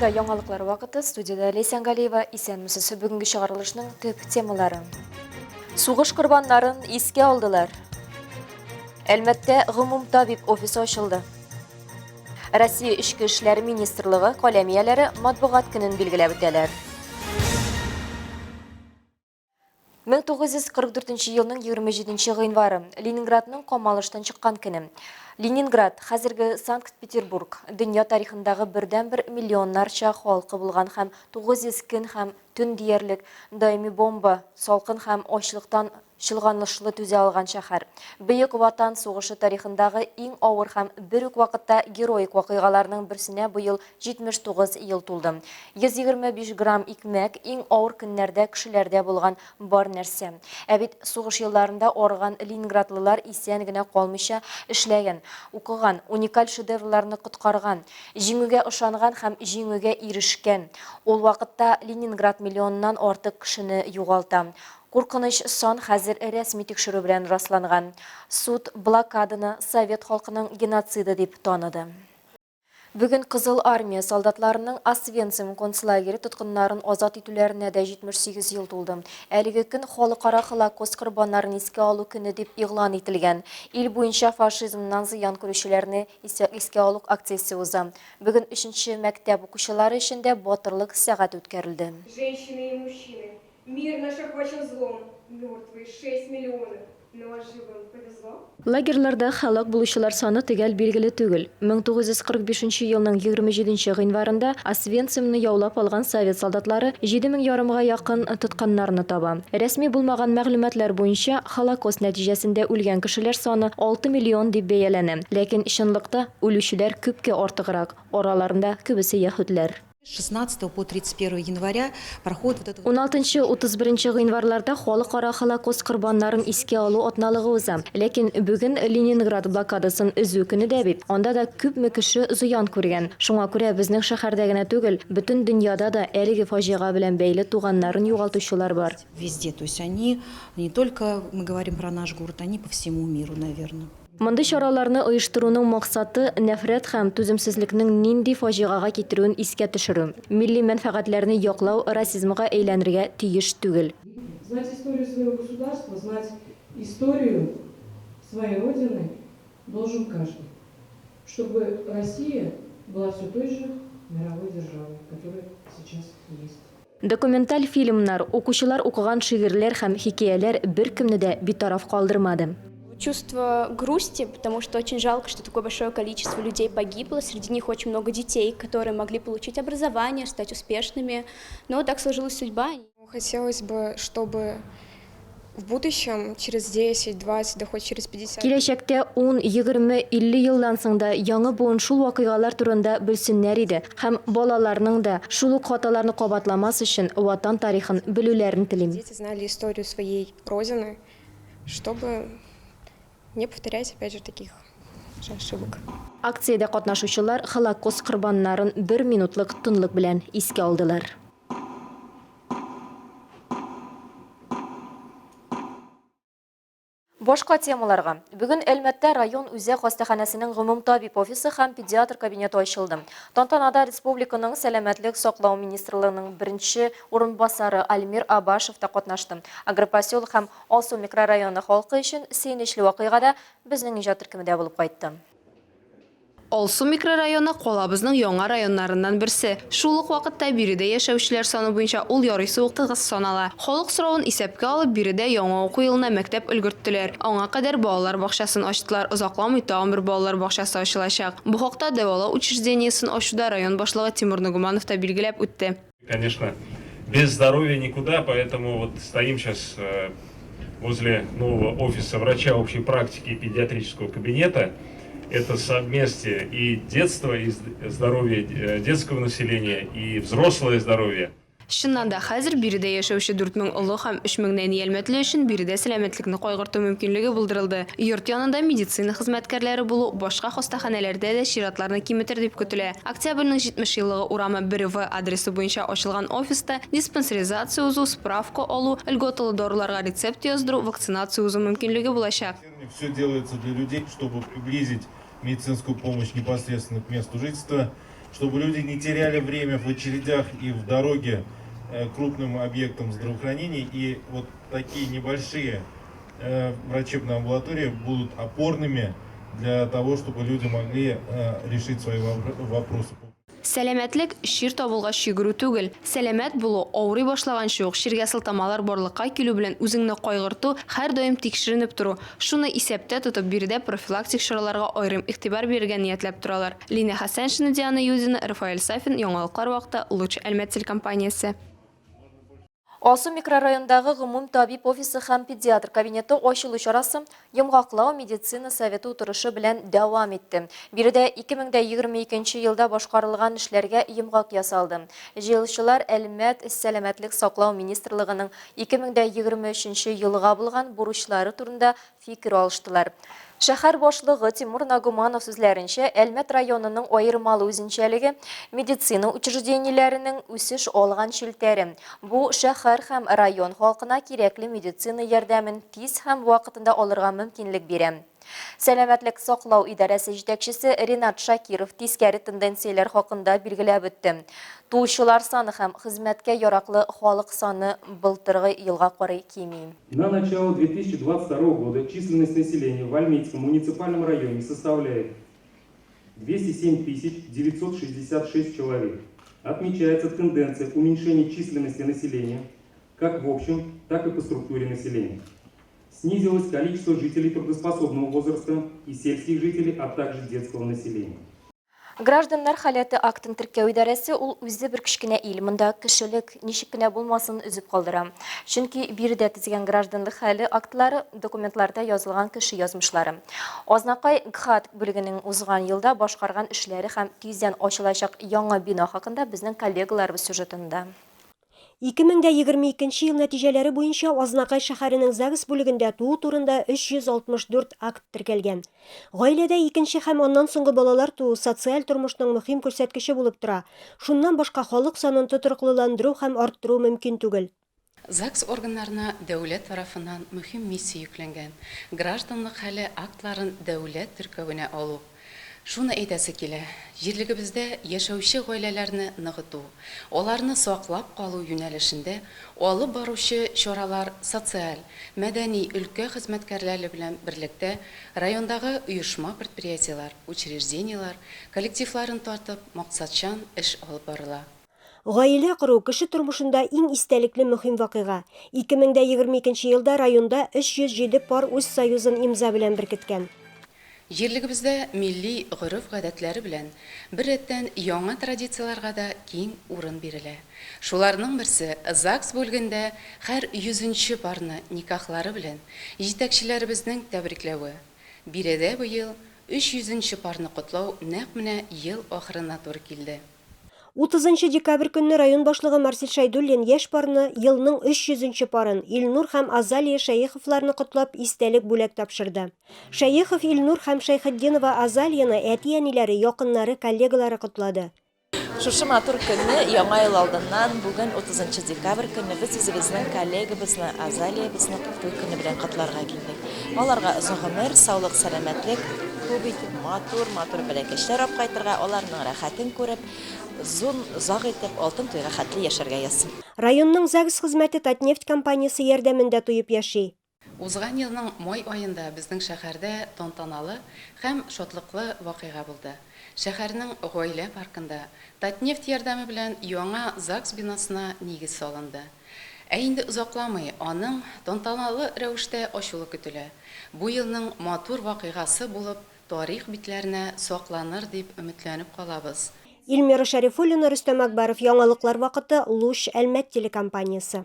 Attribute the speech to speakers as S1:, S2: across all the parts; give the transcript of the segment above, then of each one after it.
S1: Эфирда яңалыклар вакыты, студиядә Ләйсән Галиева. Исәнмесез. Бүгенге чыгарылышның төп темалары. Сугыш корбаннарын искә алдылар. Әлмәттә гомум табиб офисы ачылды. Россия Эчке эшләр министрлыгы каләм ияләре матбугат көнен билгеләп үтәләр. 1944 елның 27 гыйнвары, Ленинградның камалыштан чыккан көне. Ленинград, хәзерге Санкт-Петербург, дөнья тарихындагы бердәнбер миллионнарча халкы булган һәм 900 көн һәм төн диярлек даими бомба, салкын һәм ачлыктан чолганышлы түзә алган шәһәр. Бөек Ватан сугышы тарихындагы иң авыр һәм бер үк вакытта героик вакыйгаларның берсенә быел 79 ел тулды. 125 грамм икмәк, иң авыр көннәрдә кешеләрдә булган бар нәрсә. Ә бит сугыш елларында арыган ленинградлылар исән генә калмыйча эшләгән, укыган, уникаль шедеврларны коткарган, Җиңүгә ышанган һәм җиңүгә ирешкән. Ул вакытта Ленинград миллионнан артык кешене югалта. Куркыныч сан хәзер рәсми тикшерү белән расланган. Суд блокаданы совет халкының геноциды дип таныды. Бүген Кызыл Армия солдатларының Освенцим концлагере тоткыннарын азат итүләренә дә 78 ел тулды. Әлеге көн Халыкара Холокост корбаннарын искә алу көне дип игълан ителгән. Ил буенча фашизмнан зыян күрүчеләрне искә алу акциясе уза. Бүген өченче мәктәп укучылары өчен дә Батырлык сәгате үткәрелде.
S2: Женщины и мужчины, Мир наш охвачен злом, Мертвые шесть миллионов, Ну а живым повезло?
S1: Лагерьларда һәлак булучылар саны төгәл билгеле түгел. 1945 нче елның 27 нче гыйнварында Освенцимны яулап алган совет солдатлары 7 мең ярымга якын тоткыннарны таба. Рәсми булмаган мәгълүматлар буенча, Холокост нәтиҗәсендә үлгән кешеләр саны 6 миллион дип бәяләнә. Ләкин чынлыкта үлүчеләр күпкә артыграк, араларында күбесе яһүдләр.
S3: С шестнадцатого по тридцать первое января проходит вот это вот.
S1: Уналтынчы, 31 гыйнварларда Халыкара Холокост корбаннарын искә алу атналыгы уза. Ләкин бүген Ленинград блокадасын өзү көне дә бит. Анда да күпме кеше зыян күргән. Шуңа күрә безнең шәһәрдә генә түгел, бөтен дөньяда да әлеге фаҗига белән бәйле туганнарын югалтучылар бар.
S3: Везде, то есть они не только мы говорим про наш город, они по всему миру, наверно.
S1: Мондый чараларны оештыруның максаты, нәфрәт һәм түземсезлекнең нинди фаҗигага китерүен искә төшерү. Милли мәнфәгатьләрне яклау расизмга әйләнергә тиеш түгел.
S2: Знать историю своего государства, знать историю своей Родины должен каждый, чтобы Россия была все той же мировой державой, которая сейчас есть.
S1: Документаль фильмнар, укучылар укыган шигырьләр һәм хикәяләр беркемне дә битараф калдырмады.
S4: Чувство грусти, потому что очень жалко, что такое большое количество людей погибло, среди них очень много детей, которые могли получить образование, стать успешными, но так сложилась судьба.
S2: Хотелось бы, чтобы в будущем, через 10, 20, да хоть через 50.
S1: Киләчәктә ун, егерме, 50 елдан соң да яңа буын шул вакыйгалар турында белсеннәр иде һәм балаларның да, шул ук хаталарны кабатламас өчен, Ватан тарихын белүләрен телим.
S2: Дети знали историю своей Родины, чтобы не повторять, опять же, таких же ошибок.
S1: Акциядә катнашучылар Холокост корбаннарын бер минутлык тынлык белән искә алдылар. Башка темаларга. Бүген Әлмәттә район үзәк хастаханәсенең гомум табиб офисы һәм педиатр кабинеты ачылды. Тантанада республиканың сәламәтлек саклау министрлыгының беренче урынбасары Альмир Абашев та катнашты. Агропоселок һәм Алсу микрорайоны халкы өчен сөенечле вакыйгада безнең иҗат төркеме дә булып кайтты.
S5: Алсу микрорайоны калабызның яңа районнарыннан берсе. Шул ук вакытта биредә яшәүчеләр саны буенча ул ярыйсы ук тыгыз санала. Халык соравын исәпкә алып, биредә яңа уку елына мәктәп өлгерттеләр. Аңа кадәр балалар бакчасын ачтылар, озакламый тагын бер балалар бакчасы ачылачак. Бу хакта дәвалау учреждениесен ачуда район башлыгы Тимур Нагуманов та билгеләп үтте.
S6: Конечно, без здоровья никуда, поэтому вот стоим сейчас возле нового офиса врача общей практики и педиатрического кабинета. Это совместие и детства, и здоровье детского населения, и взрослое здоровье.
S5: Чыннан да, хәзер биредә яшәүче 4000 олы һәм 3000 нәни әлмәтле өчен биредә сәламәтлекне кайгырту мөмкинлеге булдырылды. Йорт янында медицина хезмәткәрләре булу башка хастаханәләрдә дә чиратларны киметер дип көтелә. Октябрьнең 70 еллыгы урамы 1 В адресы буенча ачылган офиста диспансеризация узу, справка алу, льготалы даруларга рецепт яздыру, вакцинация узу мөмкинлеге булачак.
S7: Все делается для людей, чтобы приблизить медицинскую помощь непосредственно к месту жительства. Чтобы люди не теряли время в очередях и в дороге э, к крупным объектам здравоохранения. И вот такие небольшие э, врачебные амбулатории будут опорными для того, чтобы люди могли э, решить свои вопросы.
S5: Сәламәтлек, чир табылгач йөгерү түгел. Сәламәт булу, авырый башлаганчы ук чиргә сылтамалар барлыкка килү белән үзеңне кайгырту, һәрдаим тикшеренеп тору. Шуны исәптә тотып, биредә профилактик чараларга аерым игътибар бирергә ниятләп торалар. Линә Хәсәншина, Диана Юдина, Рафаэль Сафин, Яңалыклар вакыты, Луч Әлмәт телекомпаниясе.
S1: Алсу микрорайонындагы гомум табиб офисы һәм педиатр кабинеты ачылу чарасы йомгаклау медицина советы утырышы белән дәвам итте. Биредә 2022 елда башкарылган эшләргә йомгак ясалды. Җыелучылар Әлмәт сәламәтлек саклау министрлыгының 2023 елга булган бурычлары турында фикер алыштылар. Шәһәр башлыгы Тимур Нагуманов сүзләренчә, Әлмәт районының аермалы үзенчәлеге, медицина учреждениеләренең үсеш алган челтәре. Бу шәһәр һәм район халкына кирәкле медицина ярдәмен тиз һәм вакытында алырга мөмкинлек бирә. Сәламәтлек саклау идарәсе җитәкчесе Ринат Шакиров тискәре тенденцияләр хакында билгеләп үтте. Туучылар саны һәм хезмәткә яраклы халык саны былтыргы елга карый кими.
S8: На начало 2022 года численность населения в Альметьевском муниципальном районе составляет 207 966 человек. Отмечается тенденция уменьшения численности населения как в общем, так и по структуре населения. Снизилось количество жителей трудоспособного возраста и сельских жителей, а также детского населения.
S1: Гражданнар халәте актын теркәү идарәсе ул үзе бер кечкенә ил, монда кешелек ничек кенә булмасын өзеп калдыра. Чөнки биредә төзегән гражданлык хәле актлары документларда язылган кеше язмышлары. Азнакай ГХАТ бүлегенең узган елда башкарган эшләре һәм тиздән ачылачак яңа бина хакында безнең коллегаларыбыз сюжетында.
S9: 2022 нче ел нәтиҗәләре буенча Азнакай шәһәренең загс бүлегендә туу турында 364 акт теркәлгән. Гаиләдә икенче һәм аннан соңгы балалар туу социаль тормышның мөһим күрсәткече булып тора. Шуннан башка халык санын тотрыклыландыру һәм арттыру мөмкин түгел.
S10: Загс органнарына дәүләт тарафыннан мөһим миссия йөкләнгән, гражданлык хәле актларын дәүләт теркәвенә алу. Шуны әйтәсе килә, җирлегебездә яшәүче гаиләләрне ныгыту, аларны саклап калу юнәлешендә алып баручы чаралар социаль, мәдәни өлкә хезмәткәрләре белән берлектә райондагы оешма-предприятиеләр, учреждениеләр коллективларын тартып максатчан эш алып барыла.
S9: Гаилә кору, кеше тормышында иң истәлекле мөһим вакыйга. 2022 елда районда 307 пар үз союзын имза белән беркеткән.
S10: Җирлегебездә милли гореф-гадәтләре белән беррәттән яңа традицияләргә дә киң урын бирелә. Шуларның берсе, ЗАГС бүлгендә һәр йөзенче парны никахлары белән җитәкчеләребезнең тәбрикләве. Биредә быел өч йөзенче парны котлау нәкъ менә ел ахырына туры килде.
S9: Утызынчы декабрь көнне район башлыгы Марсель Шәйдуллин яшь парны, елның 300 нче парын, Илнур һәм Азалия Шәеховларны котлап, истәлек бүләк тапшырды. Шәехов Илнур һәм Шәйхетдинова Азалияне әти-әниләре, якыннары, коллегалары котлады.
S11: Шушы матур көнне, Яңа ел алдыннан, бүген, утызынчы декабрь көнне без үзебезнең коллегабызны, Азалиябезне туй көне белән котларга килдек. Аларга озын гомер, саулык-сәламәтлек, күп итеп матур-матур бәләкәчләр алып кайтырга, аларның рәхәтен күреп, озын, озак итеп, алтын туйга хәтле яшәргә язсын.
S9: Районның загс хезмәте Татнефть компаниясе ярдәмендә туеп яши.
S10: Узган елның май аенда безнең шәһәрдә тантаналы һәм шатлыклы вакыйга булды. Шәһәрнең Гаилә паркында Татнефть ярдәме белән яңа загс бинасына нигез салынды. Ә инде озакламый аның тантаналы рәвештә ачылу көтелә. Бу елның матур вакыйгасы булып тарих битләренә сакланыр дип өметләнеп калабыз.
S9: Ильмира Шәрифуллина, Рөстәм Акбаров, Яңалыклар вакыты, Луч, Әлмәт телекомпаниясе.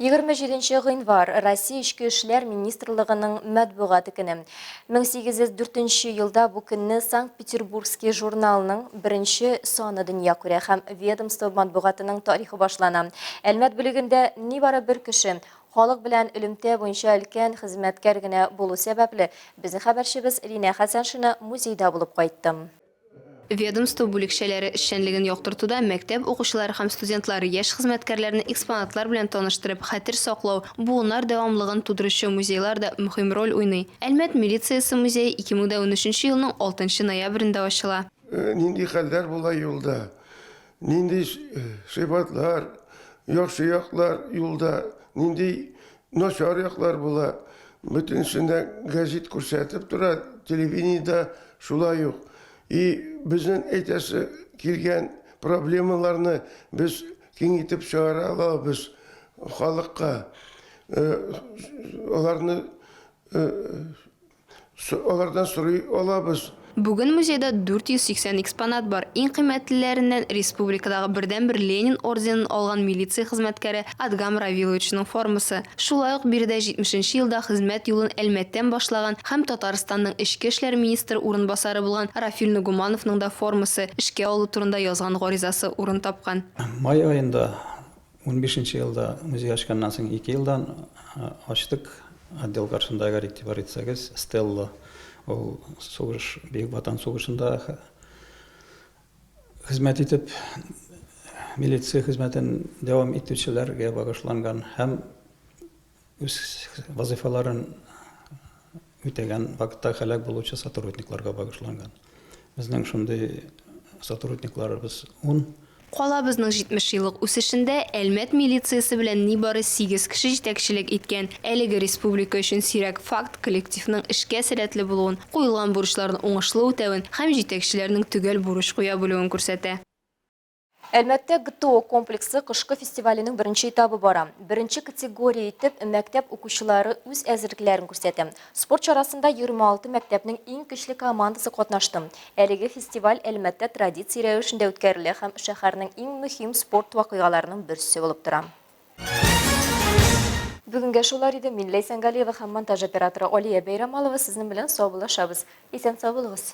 S1: 27 нче гыйнвар, Россия Эчке эшләр министрлыгының матбугат көне. 1804 нче елда бу көнне Санкт-Петербургский журналның беренче саны дөнья күрә һәм ведомство матбугатының тарихы башлана. Әлмәт бүлегендә нибары бер кеше, халык белән элемтә буенча өлкән хезмәткәр генә булу сәбәпле, безнең хәбәрчебез Линә Хәсәншина музейда булып кайтты.
S5: Ведомство бүлекчәләре эшчәнлеген яктыртуда мәктәп укучылары һәм студентлары, яшь хезмәткәрләрне экспонатлар белән таныштырып, хәтер саклау, буыннар дәвамлыгын тудыручы музейлар да мөһим роль уйный. Әлмәт милициясе музее 2013 елның алтынчы ноябрендә ачыла.
S12: нинди хәлләр була юлда, нинди сыйфатлар, яхшы яклар юлда, нинди начар яклар була. Бөтенесен дә гәзит күрсәтеп тора, телевидениедә шулай ук. И безнең әйтәсе килгән проблемаларны без киң итеп чыгара алабыз халыкка. Аларны Алардан сорый алабыз.
S5: Бүген музейда 480 экспонат бар. Иң кыйммәтлеләреннән, республикадагы бердәнбер Ленин орденын алган милиция хезмәткәре Адгам Равиловичның формасы. Шулай ук биредә 70 нче елда хезмәт юлын Әлмәттән башлаган һәм Татарстанның эчке эшләр министры урынбасары булган Рафил Ногумановның да формасы, эшкә алу турында язган гаризасы урын тапкан.
S13: Май аенда Унбишенче елда музей ачканнан соң ике елдан ачтык. Отдел каршында, әгәр игътибар итсәгез, стелла. Ул сугыш, Бөек Ватан сугышында хезмәт итеп, милиция хезмәтен дәвам итүчеләргә багышланган һәм үз вазыйфаларын үтәгән вакытта һәлак булучы сотрудникларга багышланган. Безнең шундый сотрудникларыбыз ун.
S5: Калабызның 70 еллык үсешендә Әлмәт милициясе белән нибары сигез кеше җитәкчелек иткән. Әлеге республика өчен сирәк факт коллективның эшкә сәләтле булуын, куелган бурычларны уңышлы үтәвен һәм җитәкчеләрнең төгәл бурыч куя белүен күрсәтә.
S1: Әлмәттә ГТО комплексы кышкы фестиваленең беренче этабы бара. Беренче категория итеп мәктәп укучылары үз әзерлекләрен күрсәтә. Спорт чарасында 26 мәктәпнең иң көчле командасы катнашты. Әлеге фестиваль Әлмәттә традиция рәвешендә үткәрелә һәм шәһәрнең иң мөһим спорт вакыйгаларының берсе булып тора. Бүгенгә шулар иде. Мин Ләйсән Галиева һәм монтаж операторы Алия Бәйрәмалова сезнең белән саубуллашабыз. Исән-сау булыгыз.